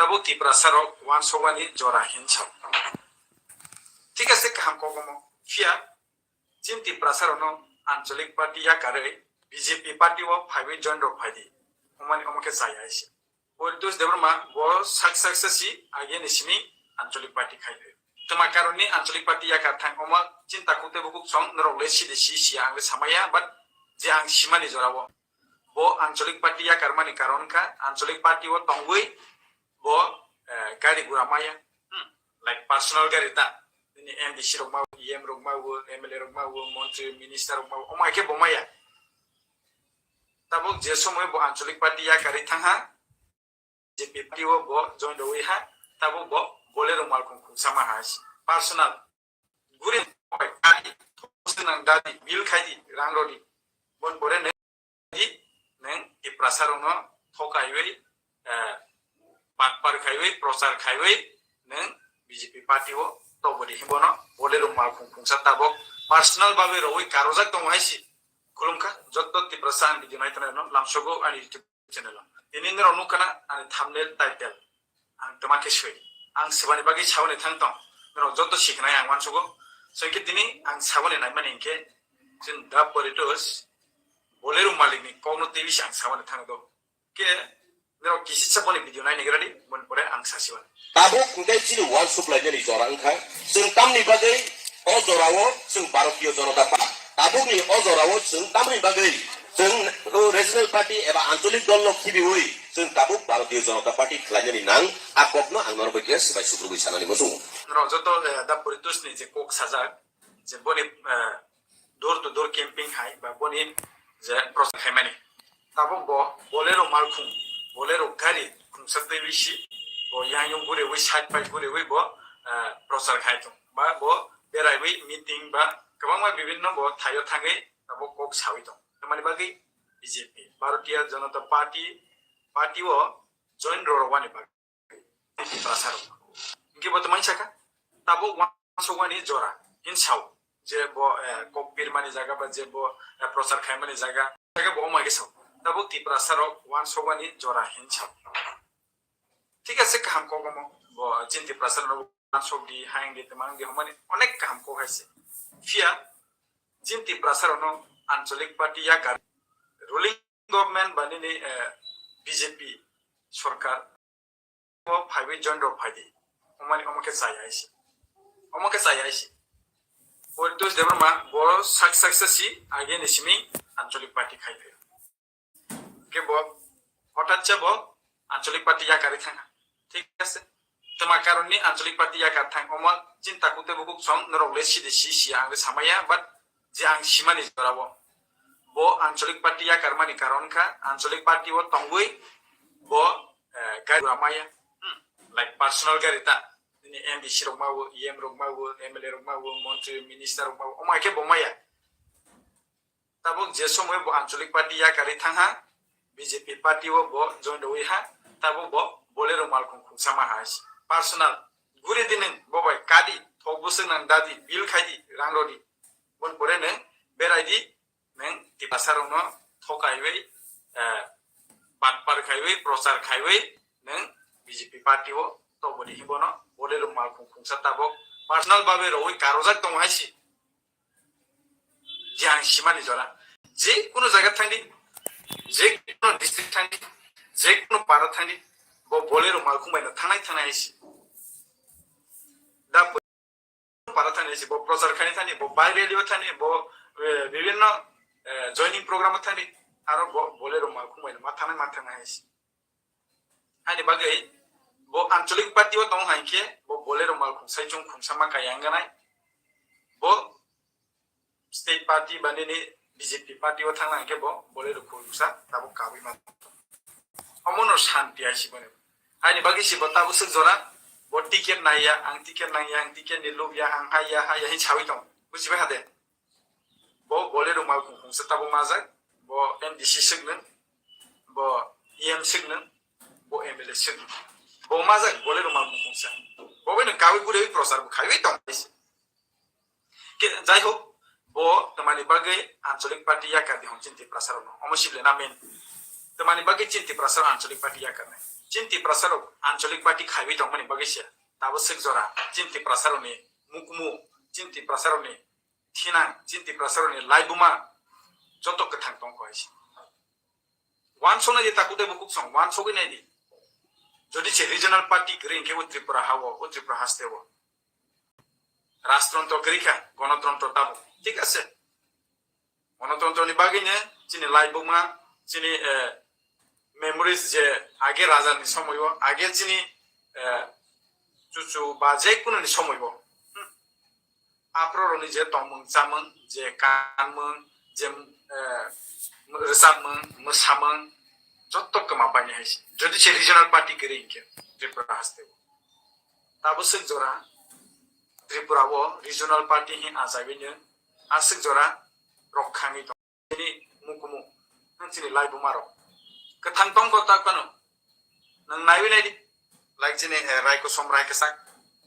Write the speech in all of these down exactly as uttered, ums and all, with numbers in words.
Tabuk Tiprasa rok uansukmani jora hinwi sao. Thik ase, kaham kok omo. Phiya chini Tiprasa rokno Anchalik Party yakarwi B J P party o phaiwi join rok phaidi. Omani omo khe chaya isi. Poritos Debbarma bo sak sak sa si agini simi Anchalik Party khai phaio. Tma karonni Anchalik Party yakar thang omo chinta kuk tei bukuk song norok le sidi si si ang le samaya, but je ang simani jora o. Bo Anchalik Party yakarmani karon kha, Anchalik Party o tongwi bo, eh, gari gura maya. Hmm, like personal gari ta. Nini M D C rok ma, E M rok ma, M L A rok ma, montri, minister rok ma, omo hai khe bo maya. Tabuk je somoy bo Anchalik Party yakarwi thang ha, B J P party o bo join rwi ha, tabuk bo Bolero malkhung khungsa ma ha, personal. Guri bai kai, thosnang dadi, bill khai di, rang rodi. Bon pore neng di, neng Tiprasa rokno thokaiwi, eh, batpar khaiwi, prochar khaiwi, neng B J P party o tobodi himbono Bolero malkhung khungsa tabok personal babe rogwi karojak tongo hai si. Khulumkha, jotto Tiprasa ang video naitonai no lamsogo ani YouTube channel o. Tini norok nukha na ani thumbnail, title. Ang tama khe soi. Ang sebani bagwi sabani thang tong. Norok joto sikhnai ang uansugo. So khe tini ang sabani naimani hinkhe chwng da Poritos Bolero malikni kokno twiwi se ang sabani thang do. Khe norok kisisa boni video nai nagra di, boni pore ang sasiwan. Tabuk hwnkhe chini uansuk lainani jora wngkha. Chwng tamni bagwi o jorao chwng Bharatiya Janata Party. Tabukni o jorao chwng tamni bagwi chwng o regional party eba ancholik dolno khibiwi chwng tabuk Bharatiya Janata Party khlainani nang, a kokno ang norok bai khe swbai sukrubwi sanani muchungo. Norok joto, eh, da Poritos ni je kok sajak, je boni, eh, door to door camping hai ba boni je prochar khaimani. Tabuk bo Bolero malkhung, Bolero gari khungsa twi bisi bo yang yung guriwi side pai guriwi bo, eh, prochar khai tong ba bo beraiwi meeting ba kwbangma bibinno bo thaio thangwi abo kok sawi tong. Tamani bagwi B J P, Bharatiya Janata Party, party o join rorwani bagwi. Tiprasa rok. Hingke bo tongmani saka, tabuk uansukmani jora, hin sao, je bo, eh, kok pirmani jaga ba je bo, eh, prochar khaimani jaga, jaga bo omai khe sao. Tabuk Tiprasa rok uansukmani jora hin sao. Thik ase, kaham kok omo, bo chini Tiprasa rok uansuk di, hayang di, twmang di, homani onek kaham kok hai se. Phiya, chini Tiprasa rokno Anchalik Party yakar, ruling government ba nini, eh, B J P sorkar, o phaiwi join rok phaidi. Omani omo khe chaya isi. Omo khe chaya isi. Poritos Debbarma bo sak sak sa si agini simi Anchalik Party khai phaio. Hingke bo hothat se bo Anchalik Party yakarwi thangha. Thik ase. Tma karonni Anchalik Party yakar thang omo chinta kuk tei bukuk song norok le sidi si si ang le samaya, but je ang simani jora o. Bo Anchalik Party yakarmani karon kha, Anchalik Party o tongwi bo, eh, gari gura maya. Hmm, like personal gari ta. Nini M D C rok mawo, E M rok mawo, M L A rok mawo, montri, minister rok mawo, omo hai khe bo maya. Tabuk je somoy bo Anchalik Party yakarwi thangha, B J P party o bo join rwi ha, tabuk bo Bolero malkhung khungsa ma ha. Personal. Guri di nwng bo bai kadi, thok bwswk nang dadi, bill khai di, rang rodi. Bon pore nwng berai di, nwng Tiprasa rokno thokaiwi, eh, batpar khaiwi, prochar khaiwi, nwng B J P party o tobodi himbono Bolero malkhung khungsa tabuk personal babe rogwi karojak tongo hai si. Je ang simani jora. Je kuno jaga thangdi, je kuno district thangdi, je kuno para thangdi, bo Bolero malkhung bai no thangnai thangnai hai si. Da para thani si, bo prochar khani thani, bo bai rally o thani, bo, eh, bibhinno, eh, joining program o thani, aro bo Bolero malkhung bai ma thanai ma thanai hai si. Ani bagwi bo Anchalik Party o tong hai khe bo Bolero malkhung saichung khungsa ma kaya wngganai. Bo state party ba nini B J P party o thangna hingke bo Bolero khungsa tabuk kabui ma. Omono shanti hai si boni. Ani bagwi si bo tabuk swk jora, bo ticket naiya, ang ticket nangya, ang ticket ni lubya, ang haiya, haiya hin sawi tong. Bujibai hade? Bo Bolero malkhung khungsa tabuk majak, bo M D C swk nung, bo E M swk nung, bo M L A swk nung. Bo majak Bolero malkhung khungsa. Bo bai no kabui guri prochar bo khaiwi tong. Ke, jai hok, bo tamani bagwi Anchalik Party yakar di hwn chini Tiprasa rokno. Omo sible na main. Tamani bagwi chini Tiprasa rok Anchalik Party yakar nai. Chini Tiprasa rok anchalik party khaiwi tongmani bagwi se tabo swk jora chini Tiprasa rokni mukmu, chini Tiprasa rokni thinang, chini Tiprasa rokni laibuma joto kwthang tongkha hai se. Wansoknai di takhuk tei bukhuk song, wansogwi nai di. Jodi se regional party kwrwi hinkhe o Tripura ha-o, o Tripura haste o rajtantro kwrwi kha, gonotontro tabuk, thik ase? Gonotontro ni bagwi no chini laibuma, chini, eh, memories je age raja ni somoi o, age chini, eh, chuchu ba je kunu ni somoi o, hmm, aphuru rokni je tongmung chamung, je kanmung, je, eh, rwchapmung, mwsamung, joto kwma painai hai se. Jodi se regional party kwrwi hinkhe Tripura haste o. Tabo swk jora Tripura o regional party hin achaiwi no aswk jora rok khangwi tong. Chini mukumu, nwng chini laibuma rok kwthang tongkha tak phano. Nwng naiwi nai di, like chini, eh, Rai Kosom, Rai Kwchak,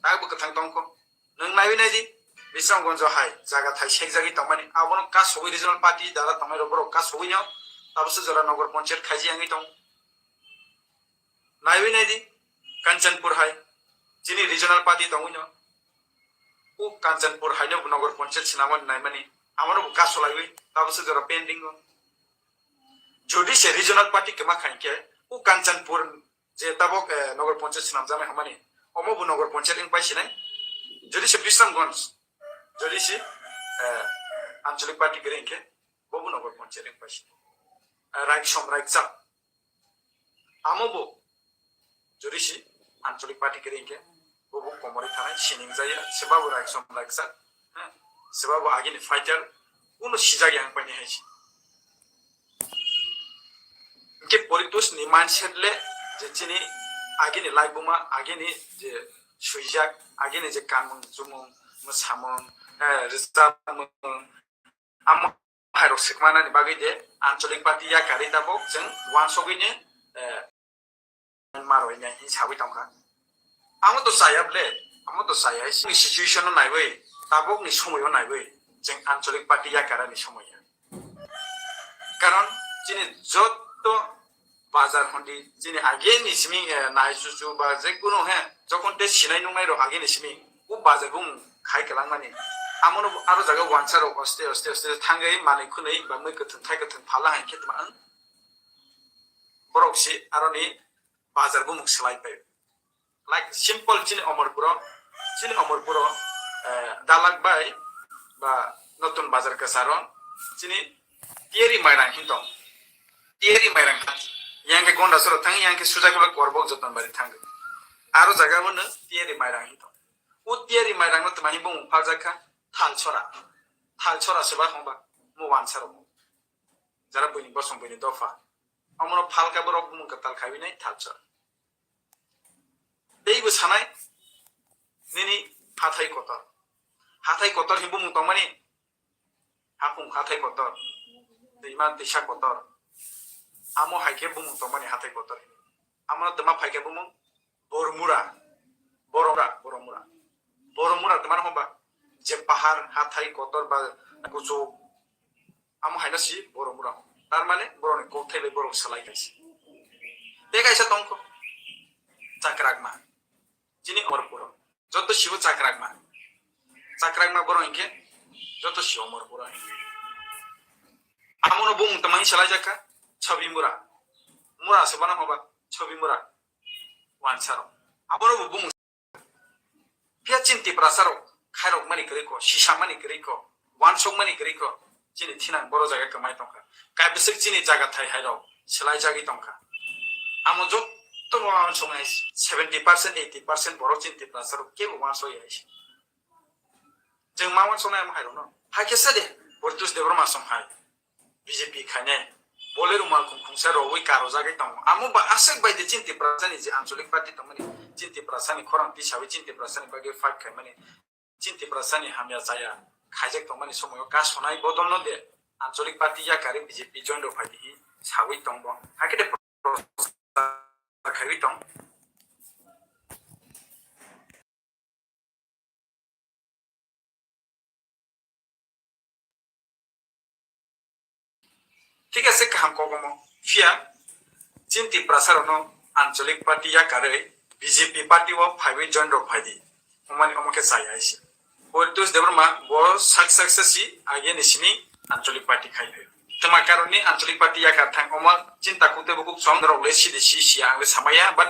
tak bo kwthang tongkha. Nwng naiwi nai di, Bisramganjo hai jaga thai sekjagwi tongmani, abono kasogwi regional party dara tongmani rok, borok kasogwi no tabo swk jora nogor ponchayat khaiji yangwi tong. Naiwi nai di, Kanchanpur hai, chini regional party tongwi no. O Kanchanpur hai no bo nogor ponchayat swnamani naimani, amano bo kasolaiwi, tabo se jora pending o. Jodi se regional party kwma kha hinkhe, o Kanchanpur je tabok, eh, nogor ponchayat swnamjaknai hamani, omo bo nogor ponchayat wng pai sinai. Jodi se Bisramganj, jodi se, eh, anchalik party kwrwi hinkhe, bo bo nogor ponchayat wng pai sinai. Eh, Raiksom, Raikchak, amo bo jodi si anchalik party kwrwi hinkhe, bo bo komorwi thanai, sining jaya, seba bo Raiksom, Raikchak, ha, seba bo agini fighter, kuno sijak yang paini hai si. Hinkhe Paritosh ni mindset le je chini agini laibuma, agini je swijak, agini je kanmung, chumung, mwsamung, eh, rwchapmung, amo hai rok swkmanani bagwi de anchalik party yakarwi tabok chwng wansogwi ni, eh, marwi nai hinwi sawi tongkha. Amo to chaya ble, amo to chaya, chini situation no naiwi, tabok ni somoi o naiwi, chwng anchalik party yakarani somoi ya. Karon chini jotto bazar hondi, chini ageni simi, eh, nai chuchu ba je kuno he, jokhon te sinai nungnai rok ageni simi, o bazar bumung khai kwlangmani. Amono aro jaga wansa rok oste, oste, oste thangwi manwi khwnwi ba mui kwthwng thai kwthwng phala hai khe tma ang. Borok si aroni bazar bumung swlai pai. Like simple chini Omorpuro, chini Omorpuro, eh, Dalak bai ba Notun Bazar Kwcharo chini Tiyari Mairang hin tong. Tiyari Mairang yang khe Gondasoro thang, yang khe Sujaikula Korbok Jotonbari thang. Aro jaga bono Tiyari Mairang hin tong. O Tiyari Mairang no tma hin bumung phaljak kha? Thalchora. Thalchora se ba hongba mo wansaro. Jara buini bosong buini dopha. Omono phalka borok bumung kwtal khaiwi nai Thalchora. Teibo sanai nini hathai kotor. Hathai kotor hin bumung tongmani, hapung hathai kotor, twima twisa kotor. Amo hai khe bumung tongmani hathai kotor. Amo twma phai khe bumung Bormura, Boromura, Boromura. Boromura twma hwnba je pahar hathai kotor ba kuchuk. Amo haino si Boromura. Tar mane borokni kokthai bai borok salai kaisa. Tei kaisa tongkho Chakrakma. Chini Omorpuro. Joto sibo Chakrakma. Chakrakma borok hinkhe joto si Omorpuro. Amono bumung tama hin salai jakha Chobimura. Mura se bono hwnba Chobimura. Wansaro. Abono bo bumung Phiya chini Tiprasa rok khairok mani kwrwi kho, sisa mani kwrwi kho, wansok mani kwrwi kho, chini thinang boro jaga kwmai tongkha. Kaibwswk chini jaga thai hai rok swlai jagwi tongkha. Amo joto no wansok nai seventy percent, eighty percent borok chini Tiprasa rok kebo wansok ya. Chwng ma wansok nai amo hai rok no. Hai khe sa de, Paritosh Debbarma song hai. B J P khainai. Bolero malkhung khungsa rogwi karojagwi tongo. Amo ba aswk bai de chini Tiprasani je ancholik party tongmani, chini Tiprasani khorang tisawi chini Tiprasani bagwi fight khaimani, chini Tiprasani hamya chaya khaijak tongmani somoio kasonai bodolno de ancholik party yakarwi B J P join rok phaidi hi sawi tongbo. Hakhe de prochar khaiwi tong. Thik ase, kaham kok omo. Phiya chini Tiprasa rokno Anchalik party yakarwi B J P party o phaiwi join rok phaidi. Omani omo khe chaya hai se. Poritos Debbarma bo sak sak sa si age ni sini Anchalik party khai phaio. Tma karon ni Anchalik party yakar thang omo chinta kuk tei bukuk chom rok le sidi si si ang le samaya, but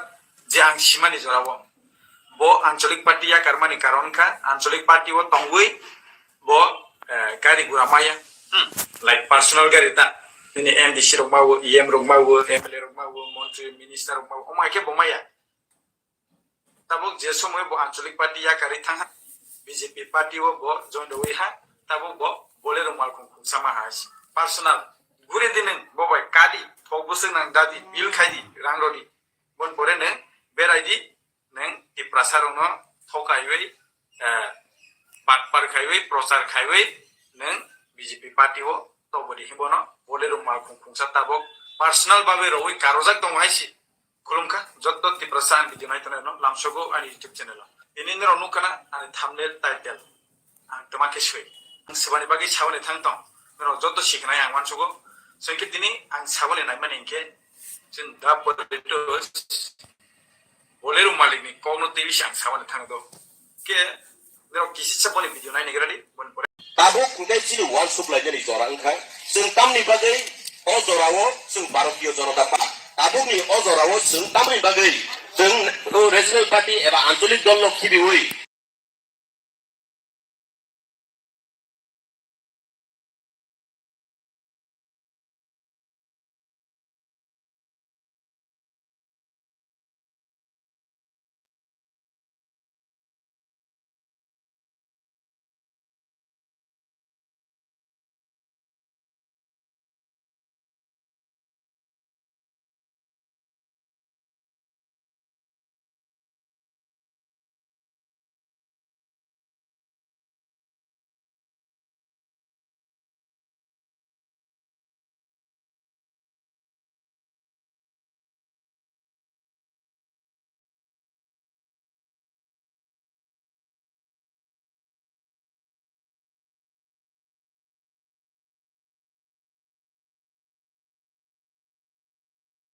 je ang simani jora o. Bo Anchalik party yakarmani karon kha, Anchalik party o tongwi bo, eh, gari gura maya. Hmm, like personal gari ta. Nini M D C rok mawo, E M rok mawo, M L A rok mawo, montri, minister rok mawo, omo hai khe bo maya. Tabuk je somoy bo Anchalik party yakarwi thang ha, B J P party o bo join rwi ha, tabuk bo Bolero malkhung khungsa ma ha si. Personal. Guri di nwng bo bai kadi, thok bwswk nang dadi, bill khai di, rang rodi. Bon pore nwng berai di, nwng Tiprasa rokno thokaiwi, eh, batpar khaiwi, prochar khaiwi, nwng B J P party o tobodi hinbono Bolero malkhung khungsa tabuk personal bagwi rogwi karojak tongo hai si. Khulumkha, jotto Tiprasa ang video nai tongnai no lamsogo ani YouTube channel o. Ini norok nukha na ani thumbnail title. Ang tama khe swi. Ang swbani bagwi sabani thang tong. Norok jotto sikhnai ang wansugo. So, hwnkhe tini ang sabani naimani hwnkhe, chwng da Bolero malikni kokno twiwi se ang sabani thang do. Khe norok kisisa boni video nai nagra di, boni pore. Tabuk hwnkhe chini uansuk lainani jora wngkha. Chwng tamni bagwi o jorao chwng Bharatiya Janata Party. Tabukni o jorao chwng tamni bagwi chwng o regional party eba ancholik dolno khibiwi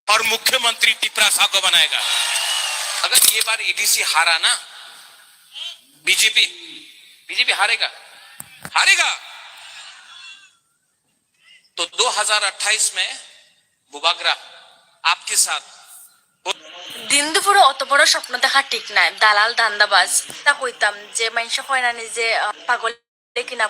और मुख्यमंत्री टिपरासा को बनाएगा। अगर ये बार एडीसी हारा ना, BJP, BJP हारेगा, हारेगा। तो दो हज़ार अट्ठाईस में बुबागरा आपके साथ। Din duphuru oto boro sopno dekha thik nai, dalal dandabaj. Ta hoitam je manse hoinani je, ah, pagol lekina.